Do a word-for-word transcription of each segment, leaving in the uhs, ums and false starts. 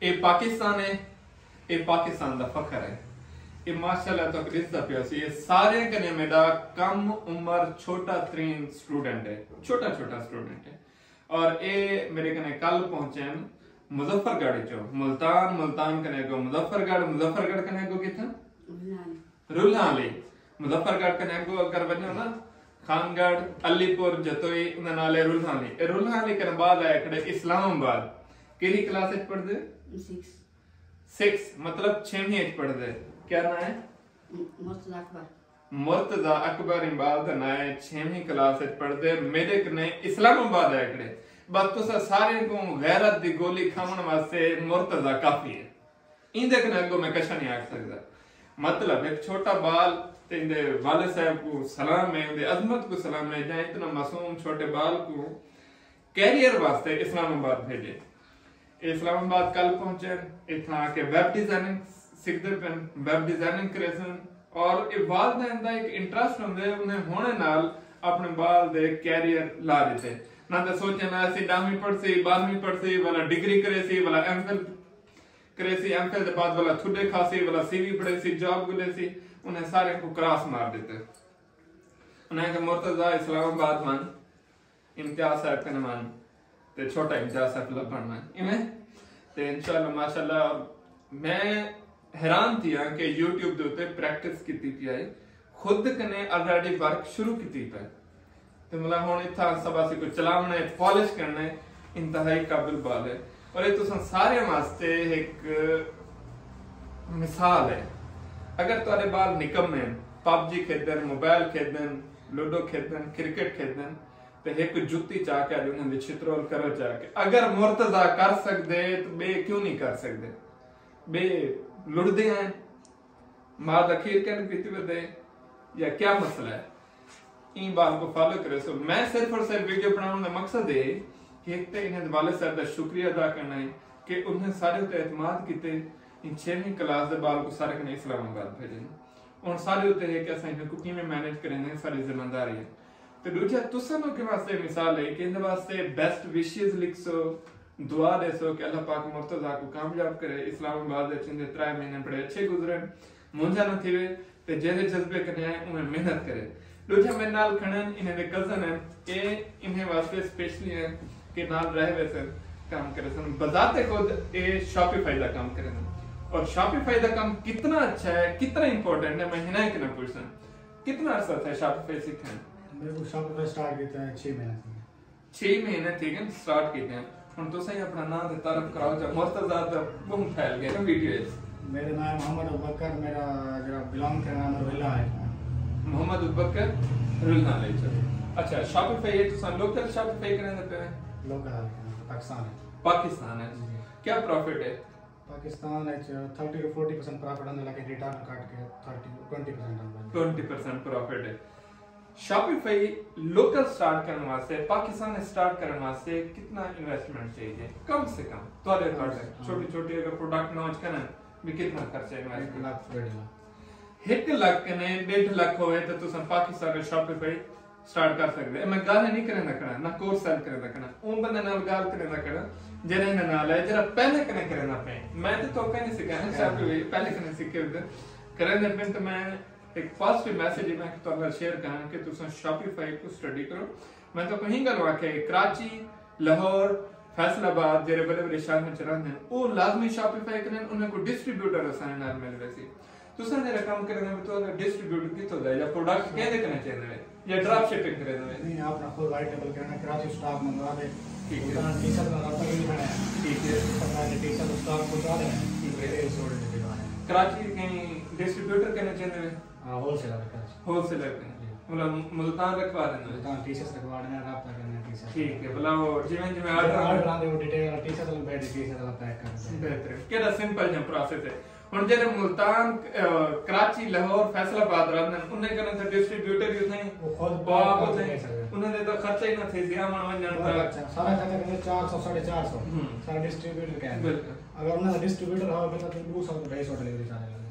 اے پاکستان ہے، اے پاکستان دا فخر ہے۔ اے ماشاءاللہ تہاکوں ݙسدا پیا سی، اے سارے کنے میݙا کم عمر چھوٹا ترین سٹوڈنٹ ہے، چھوٹا چھوٹا سٹوڈنٹ ہے۔ اور اے میݙے کنے کل پہنچے ہیں مظفر گڑھ چوں، ملتان، ملتان کنے اڳوں مظفر گڑھ، مظفر گڑھ کنے اڳوں کتھاں؟ رولھاں آلی۔ مظفر گڑھ کنے اڳوں اگر ونڄو نا، خان گڑھ، علی پور، جتوئی، انہاں نال ہے رولھاں آلی۔ اے رولھاں آلی کنے بعد آئے کھڑے اسلام آباد۔ کیڑھی کلاس اچ پڑھدے؟ سکس۔ سکس، مطلب چھیویں اچ پڑھدے۔ کیا ناں ہے؟ مرتضی اکبر۔ مرتضی اکبر اقبال دا ناں ہے، چھیویں کلاس اچ پڑھدے، میݙے کنے اسلام آباد آئے کھڑے۔ بس تساں سارے کوں غیرت دی گولی کھاوݨ واسطے مرتضی کافی ہے۔ ایندے کنے اڳوں میں کجھ نہیں آکھ سڳدا۔ مطلب، ہک چھوٹا ٻال تے ایندے والد صاحب کوں سلام ہے، ایندے عظمت کوں سلام ہے، جاں اتنا معصوم چھوٹے ٻال کوں کیریئر واسطے اسلام آباد بھیڄے۔ اے اسلام آباد کل پہنچے، اتھاں آ کے ویب ڈیزائننگ سکھدے پن، ویب ڈیزائننگ کریسن، اور اے والدین دا ہک انٹرسٹ ہوندے، انہیں ہونے نال اپݨے ٻال دے کیریئر لا ݙتے۔ نہ تے سوچے نہ اسی ݙاہویں پڑھسی، ٻارہویں پڑھسی، ولا ڈگری کریسی، ولا ایم فل کریسی، ایم فل دے بعد ولا تھڈے کھاسی، ولا سی وی پڑھیسی، جاب ڳولیسی، انہیں سارے کوں کراس مار ݙتے۔ انہیں آکھیا، مرتضی، اسلام آباد ونڄ، امتیاز صاحب کنے ونڄ، تے چھوٹا امتیاز صاحب لبھݨ ونڄ۔ ایویں؟ تے انشاءاللہ، ماشاءاللہ، میں حیران تھیاں کہ یوٹیوب دے اتے پریکٹس کیتی پئی ہے، خود کنے آلریڈی ورک شروع کیتی پئے۔ تے مطلب ہݨ اتھاں سب اسی کوں چلاوݨے، پالش کرݨے، انتہائی قابل ٻال ہے۔ اور اے تساں سارے واسطے ہک مثال ہے۔ اگر تہاݙے ٻال نکم ہن، پب جی کھیݙدن، موبائل کھیݙدن، لوڈو کھیݙدن، کرکٹ کھیݙدن، تے ہک جتی چا کے اڄ انہاں دے چھترول کرو چا کے۔ اگر مرتضی کر سڳدے تے ٻئے کیوں نہیں کر سڳدے؟ ٻئے لڑدے ہیں، ماء دا کھیر کن پیتی ودے، یا کیا مسئلہ ہے؟ ایں ٻال کوں فالو کریسو۔ میں صرف اور صرف ویڈیو بݨاوݨ دا مقصد ہے کہ ہک تے انہیں دے والد صاحب دا شکریہ ادا کرݨا ہے کہ انہیں سارے اتے اعتماد کیتے، ایں چھیویں کلاس دے ٻال کوں سارے کنے اسلام آباد بھیڄن۔ ہݨ سارے اتے ہے کہ اساں انہیں کوں کیویں مینج کریندے ہیں، ساری ذمہ داری ہے۔ تے ݙوجھا تساں لوکیں واسطے مثال ہے کہ ایندے واسطے بیسٹ وشز لکھسو، دعا ݙیسو کہ اللہ پاک مرتضی کوں کامیاب کرے، اسلام آباد اچ ایندے ترائے مہینے بڑے اچھے گزرن، مونجھا نہ تھیوے، تے جیڑھے جذبے کنے آئے، اوویں محنت کرے۔ ݙوجھا میݙے نال کھڑن، انہیں دے کزن ہن، اے انہیں واسطے اسپیشلی ہیں کہ نال رہ ویسن، کم کریسن۔ بذات خود اے شاپیفائی دا کم کریندن۔ اور شاپیفائی دا کم کتنا اچھا ہے، کتنا امپورٹنٹ ہے، میں ہنائیں کنوں پچھساں۔ کتنا عرصہ تھیا شاپیفائی سکھݨ؟ میرے کو شاپیفائی سٹارٹ کیتے ہیں چھ مہینے تھے۔ چھ مہینے تھی ڳئے سٹارٹ کیتے ہیں۔ ہݨ تساں ہی اپݨا ناں تے تعارف کراؤ چا، مرتضی تاں ٻہوں پھیل ڳئے نا ویڈیو اچ۔ میرا ناں ہے محمد ابوبکر، میرا جیڑھا بلانگ کرݨا میں رولھاں ہے۔ محمد ابوبکر رولھاں ہے۔ اچھا، شاپیفائی ہے، تساں لوکل شاپیفائی کریندے پئے؟ لوکل ہے، پاکستان ہے۔ پاکستان ہے۔ جی۔ کیا پروفٹ ہے؟ پاکستان اچ thirty to forty percent profit آندا، لیکن ریٹرن کٹ کے تھرٹی، ٹوئنٹی پرسینٹ آندا۔ ٹوئنٹی پرسینٹ پرافٹ ہے۔ شاپیفائی لوکل سٹارٹ کرݨ واسطے، پاکستان اچ سٹارٹ کرݨ واسطے کتنا انویسٹمنٹ چاہیے؟ کم سے کم تہاݙے کم سے اکارڈنگ، کم۔ چھوٹی چھوٹی اگر پروڈکٹ لانچ کرݨ، بھی کتنا خرچہ انویسٹ؟ ہک لکھ، ݙیڈھ لکھ۔ ہک لکھ کنے ݙیڈھ لکھ ہوئے تے تساں پاکستان اچ شاپیفائی سٹارٹ کر سڳدے۔ اے میں ڳالھیں نہیں کریندا کھڑا، نہ کورس سیل کریندا کھڑا۔ اوں بندے نال ڳالھ کریندا کھڑا، جیڑھے ایندے نال ہے، جیڑھا پہلے کنے کریندا پئے۔ میں تے توکا نہیں سکھایا، شاپیفائی پہلے کنے سکھے ہوندے۔ کریندے پن تے میں ہک پازیٹیو میسج ہے، میں تہاݙے نال شیئر کراں کہ تساں شاپیفائی کوں سٹڈی کرو۔ میں تہاکوں ہی ڳالھ آکھیا کہ کراچی، لاہور، فیصل آباد جیڑھے وݙے وݙے شہراں اچ رہندے ہن، او لازمی شاپیفائی کرن، انہاں کوں ڈسٹریبیوٹر آسانی نال مل ویسی۔ تساں جیڑھا کم کریندے ہو، تہاݙا ڈسٹریبیوٹر کتھوں دا ہے یا پروڈکٹ کیندے کنے چیندے ہو یا ڈراپ شپنگ کریندے ہو؟ نہیں، اپݨا خود وائٹ لیبل کرنا، کراچی سٹاک منگوا کے، ٹھیک ہے۔ اتنا ٹی شرٹ دا رابطہ بھی کرنا ہے۔ ٹھیک ہے۔ پتہ ہے کہ ٹی شرٹ سٹاک پہنچا دینا ہے۔ ٹھیک ہے۔ یہ سوڑ کے دکھانا ہے۔ کراچی کہیں ڈسٹریبیوٹر کنے چیندے ہو؟ ہاں، ہول سیلر ہے کراچی۔ ہول سیلر کنے۔ جی۔ مطلب ملتان رکھوا دیندے ہو؟ ملتان ٹی شرٹ رکھوا دیندے ہیں، رابطہ کرنا ہے ٹی شرٹ۔ ٹھیک ہے، بھلا وہ جویں جویں آرڈر آرڈر آندے، وہ ڈیٹیل ٹی شرٹ بیٹھ ٹی شرٹ والا پیک کر دیندے ہیں۔ بہترین۔ کیڑا سمپل جیہا پروسیس ہے۔ ہݨ جیڑھے ملتان، آ، کراچی، لاہور، فیصل آباد رہندے ہن، انہیں کنے تاں ڈسٹریبیوٹر ہی اتھائیں، وہ خود وہ آپ پیک کر اتھائیں، سکدے۔ انہیں دے تاں خرچہ ہی نہ تھیسی آوݨ ونڄݨ بہت دا۔ اچھا، سارا خرچہ کریندے چار سو، ساڑھے چار سو۔ ہوں۔ سارا ڈسٹریبیوٹر کہندے۔ بالکل۔ اگر انہاں دا ڈسٹریبیوٹر ہووے تاں ݙو سو توں ڈھائی سو ڈلیوری چارج لڳدے۔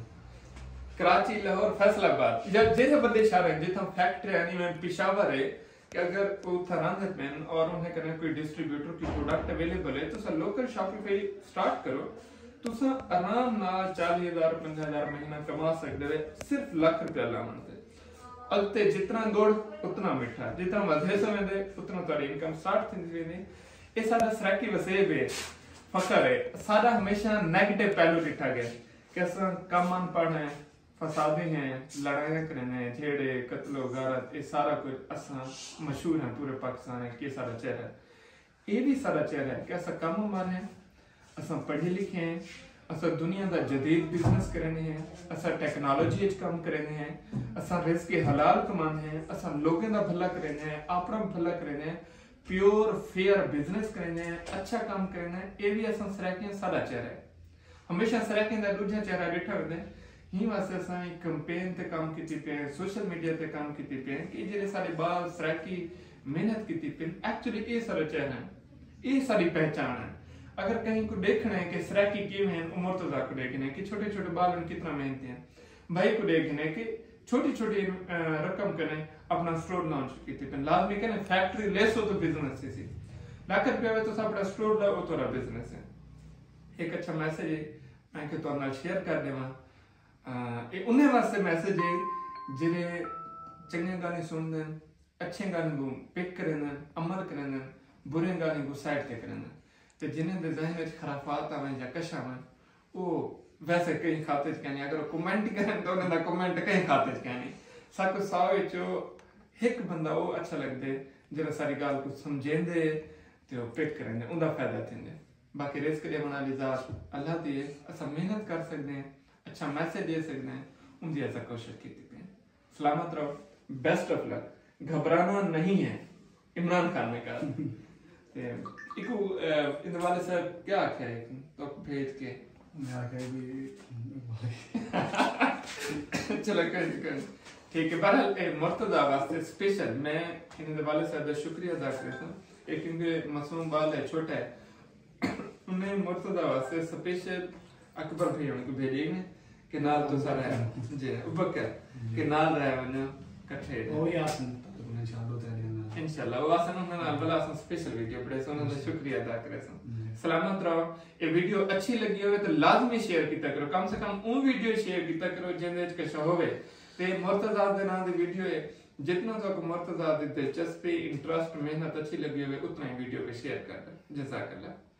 کراچی، لاہور، فیصل آباد یا جیڑھے وݙے شہر ہن جتھاں فیکٹری ہن، ایویں پشاور ہے، کہ اگر او اتھاں رہندے پن اور انہیں کنے کوئی ڈسٹریبیوٹر کوئی پروڈکٹ اویلیبل ہے، تساں لوکل شاپیفائی سٹارٹ کرو، تساں آرام نال چالیہہ ہزار، پنجاہ ہزار مہینہ کما سڳدے وے، صرف لکھ روپیہ لاوݨ تے۔ اڳتے جتنا ڳڑ، اتنا مٹھا، جتنا ودھے سویندے، اتنا تہاݙی انکم سٹارٹ تھیندی ویندی۔ اے ساݙا سرائیکی وسیب ہے، فخر ہے۔ ساݙا ہمیشہ نیگیٹو پہلو ݙٹھا ڳئے کہ اساں کم ان پڑھ ہیں، فسادی ہیں، لڑائیاں کریندے ہیں، جھیڑے، قتل و غارت، اے سارا کجھ اساں مشہور ہیں پورے پاکستان وچ کہ ساݙا چہرہ ہے۔ اے وی ساݙا چہرہ ہے کہ اساں کم مار ہیں، اساں پڑھے لکھے ہیں، اساں دنیا دا جدید بزنس کریندے ہیں، اساں ٹیکنالوجی اچ کم کریندے ہیں، اساں رزق حلال کماندے ہیں، اساں لوگوں دا بھلا کریندے ہیں، اپنا بھلا کریندے ہیں، پیور فیئر بزنس کریندے ہیں، اچھا کم کریندے ہیں۔ اے وی اساں سرائیکیاں ساݙا چہرہ ہے۔ ہمیشہ سرائیکیں دا ݙوجھا چہرہ ݙٹھا ویندے۔ ہیں واسطے اساں ہک کمپین تے کم کیتی پئے ہیں، سوشل میڈیا تے کم کیتی پئے ہیں کہ جیڑھے ساݙے ٻال سرائیکی محنت کیتی پئے ہیں، ایکچولی اے ساݙا چہرہ ہے، اے ساݙی پہچان ہے۔ اگر کہیں کوں ݙیکھݨا ہے کہ سرائیکی کیویں ہن، او مرتضیٰ کوں ݙیکھݨا ہے کہ چھوٹے چھوٹے ٻال ہن کتنا محنتی ہیں۔ بھائی کوں ݙیکھݨا ہے کہ چھوٹی چھوٹی، اہ، رقم کنے اپنا سٹور لانچ کیتی پئے ہیں۔ لازمی کنے فیکٹری لیسو تو بزنس تھیسی۔ لکھ روپیہ وچ تساں اپنا سٹور لاؤ، او تہاݙا بزنس ہے۔ ہک اچھا میسج ہے، میں کہ تہاݙے نال شیئر کر ݙیواں۔ آ، اے انہیں واسطے میسج ہے جیڑھے چنڳیاں ڳالھیں سݨدن، اچھیاں ڳالھیں کوں پک کریندن، عمل کریندن، بریاں ڳالھیں کوں سائیڈ تے کریندن۔ تے جنہیں دے ذہن وچ خرافات آون یا کش آون، او ویسے کہیں خاتے چ کائنی۔ اگر او کمنٹ کرن تاں انہیں دا کمنٹ کہیں خاتے چ کائنی۔ ساکوں سو وچوں ہک بندہ او اچھا لڳدے جیڑھا ساری ڳالھ کوں سمجھیندے تے او پک کریندے، اوندا فائدہ تھیندے۔ باقی رزق ݙیوݨ والی ذات اللہ دی ہے۔ اساں محنت کر سڳدے ہیں، اچھا میسج ݙے سڳدے ہیں، اوندی اساں کوشش کیتی پئے ہیں۔ سلامت رہو، بیسٹ آف لک۔ گھبرانا نہیں ہے، عمران خان نے کہا۔ تے اکو، اہ، اندر والے صاحب کیا آکھیا ہے تو بھیج کے؟ میں آکھیا بھی چلو، کوئی نہیں، کوئی نہیں۔ ٹھیک ہے، بہرحال، اے مرتضیٰ واسطے سپیشل میں اندر والے صاحب دا شکریہ ادا کرساں۔ ایک کیونکہ معصوم ٻال ہے، چھوٹا ہے، انہیں مرتضیٰ واسطے سپیشل اکبر بھائی ہن کوں بھیجے نے کہ نال تو سارا ہے۔ جی، ابکر کہ نال رہ ونجو کٹھے۔ او وی آسن تقریباً انشاءاللہ تعالیٰ نال۔ انشاءاللہ، او آسن انہاں نال بلا آسن سپیشل ویڈیو بݨیسوں، انہاں دا شکریہ ادا کریسوں۔ جی۔ سلامت رہو۔ اے ویڈیو اچھی لگی ہوئے تو لازمی شیئر کیتا کرو، کم سے کم اون ویڈیو شیئر کیتا کرو جیندے وچ کشا ہوئے۔ تے مرتضیٰ دے نام دی ویڈیو ہے، جتنا تہاکوں مرتضیٰ دی دلچسپی، انٹرسٹ، محنت اچھی لگی ہوئے، اتنا ہی ویڈیو پہ شیئر کر دے۔ جزاک اللہ۔